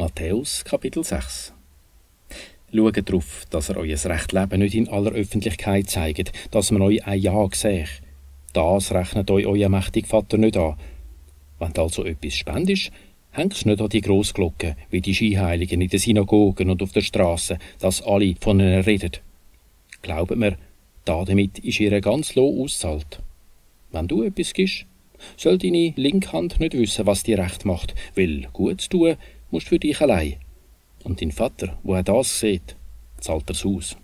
Matthäus, Kapitel 6. Schaut darauf, dass ihr euer recht Leben nicht in aller Öffentlichkeit zeigt, dass man euch ein Ja seht. Das rechnet euch euer mächtiger Vater nicht an. Wenn du also etwas spendest, hängst nicht an die Grossglocke, wie die Skiheiligen in den Synagogen und auf der Straße, dass alle von ihnen reden. Glaubt mir, damit ist ihr ganz Lohn auszahlt. Wenn du etwas gibst, soll deine linke Hand nicht wissen, was dir recht macht, weil gut zu tun musst für dich allein. Und dein Vater, wo er das sieht, zahlt er's aus.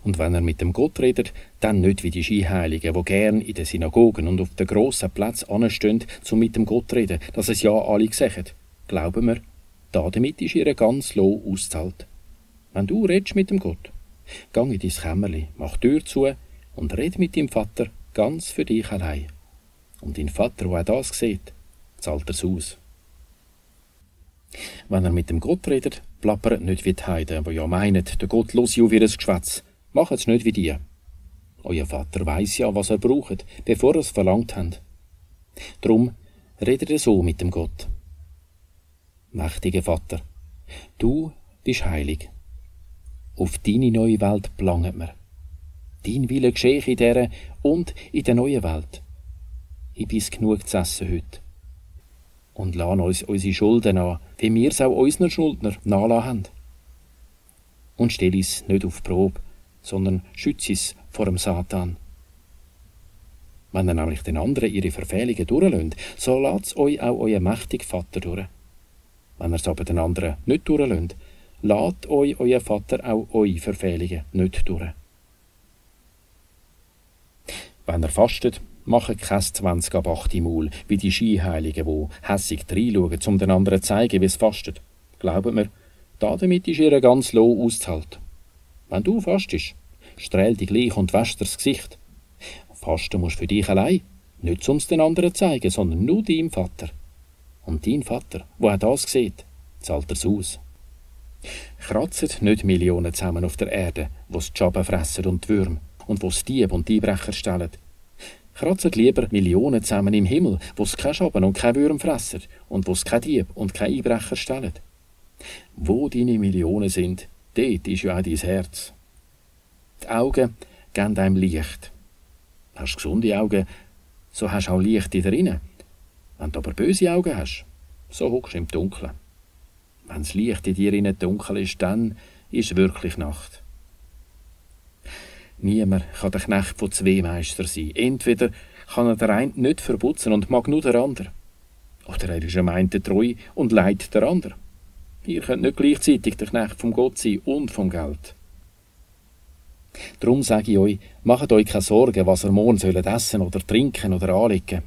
Und wenn er mit dem Gott redet, dann nicht wie die Skiheiligen, die gern in den Synagogen und auf den grossen Plätzen anstehen, um mit dem Gott zu reden, dass es ja alle sehen. Glauben wir, damit ist ihr ganz Lohn auszahlt. Wenn du redest mit dem Gott, gang in dein Kämmerli, mach die Tür zu und red mit deinem Vater ganz für dich allein. Und dein Vater, wo er das sieht, zahlt er's aus. Wenn er mit dem Gott redet, plappert nicht wie die Heiden, die ja meinen, der Gott höre auf ihr Geschwätz. Macht's nicht wie die. Euer Vater weiss ja, was er braucht, bevor er es verlangt habt. Drum redet ihr so mit dem Gott. Mächtiger Vater, du bist heilig. Auf deine neue Welt belangt mir. Dein Wille geschehe in dieser und in der neuen Welt. Ich bin's genug zu essen heute. Und lass uns unsere Schulden an, wie wir es auch unseren Schuldner nachlassen haben. Und stell es nicht auf Probe, sondern schütze es vor dem Satan. Wenn ihr nämlich den anderen ihre Verfehlungen durchlässt, so lasst euch auch euer mächtiger Vater durch. Wenn ihr es aber den anderen nicht durchlässt, lasst euch euer Vater auch eure Verfehlungen nicht durch. Wenn ihr fastet, macht kein 20 ab 8 im Maul, wie die Skiheiligen, die hässig reinschauen, um den anderen zu zeigen, wie es fastet. Glaubt mir, damit ist ihr ganz Lohn auszahlt. Wenn du fastest, strähl dich gleich und wäsch dir das Gesicht. Fasten musst für dich allein, nicht um es den anderen zu zeigen, sondern nur deinem Vater. Und dein Vater, wo er das sieht, zahlt er's aus. Kratzt nicht Millionen zusammen auf der Erde, wo's die Schaben fressen und die Würmer, und wo's Diebe und Einbrecher stellen. Kratzt lieber Millionen zusammen im Himmel, wo's keine Schaben und keine Würmer fressen, und wo's kein Dieb und kein Einbrecher stellen. Wo deine Millionen sind, dort ist ja auch dein Herz. Die Augen geben einem Licht. Hast du gesunde Augen, so hast du auch Licht in dir drin. Wenn du aber böse Augen hast, so hockst du im Dunkeln. Wenn das Licht in dir innen dunkel ist, dann ist wirklich Nacht. Niemand kann der Knecht von zwei Meistern sein. Entweder kann er den einen nicht verputzen und mag nur den anderen. Oder er ist am einen treu und leidet der andere. Ihr könnt nicht gleichzeitig der Knecht vom Gott sein und vom Geld. Darum sage ich euch, macht euch keine Sorgen, was ihr morgen essen oder trinken oder anlegen.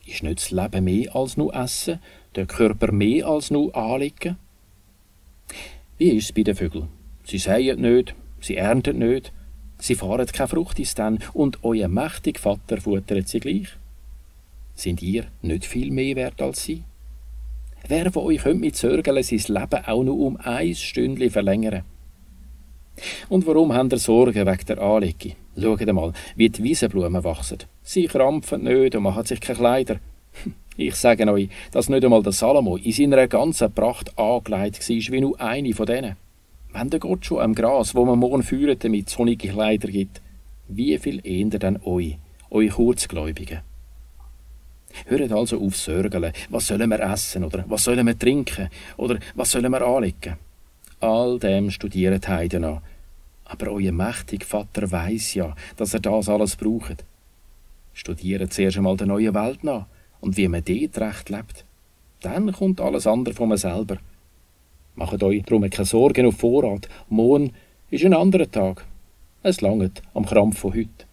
Ist nicht das Leben mehr als nur Essen, der Körper mehr als nur Anlegen? Wie ist es bei den Vögeln? Sie säen nicht, sie ernten nicht, sie fahren keine Frucht ins Dann und euer mächtiger Vater futtert sie gleich. Sind ihr nicht viel mehr wert als sie? Wer von euch könnte mit Zörgeln sein Leben auch nur um 1 Stündchen verlängern? Und warum habt ihr Sorgen wegen der Anlege? Schaut einmal, wie die Wiesenblumen wachsen. Sie krampfen nicht und machen sich keine Kleider. Ich sage euch, dass nicht einmal der Salomo in seiner ganzen Pracht angelegt war wie nur eine von denen. Wenn der Gott schon am Gras, wo man morgen führen, damit sonnige Kleider gibt, wie viel eher dann euch Kurzgläubigen? Hört also auf Sorgen, was sollen wir essen oder was sollen wir trinken oder was sollen wir anlegen? All dem studieren die Heiden an. Aber euer mächtiger Vater weiss ja, dass er das alles braucht. Studiert zuerst einmal die neue Welt nach und wie man dort recht lebt. Dann kommt alles andere von mir selber. Macht euch darum keine Sorgen auf Vorrat. Morgen ist ein anderer Tag. Es langt am Krampf von heute.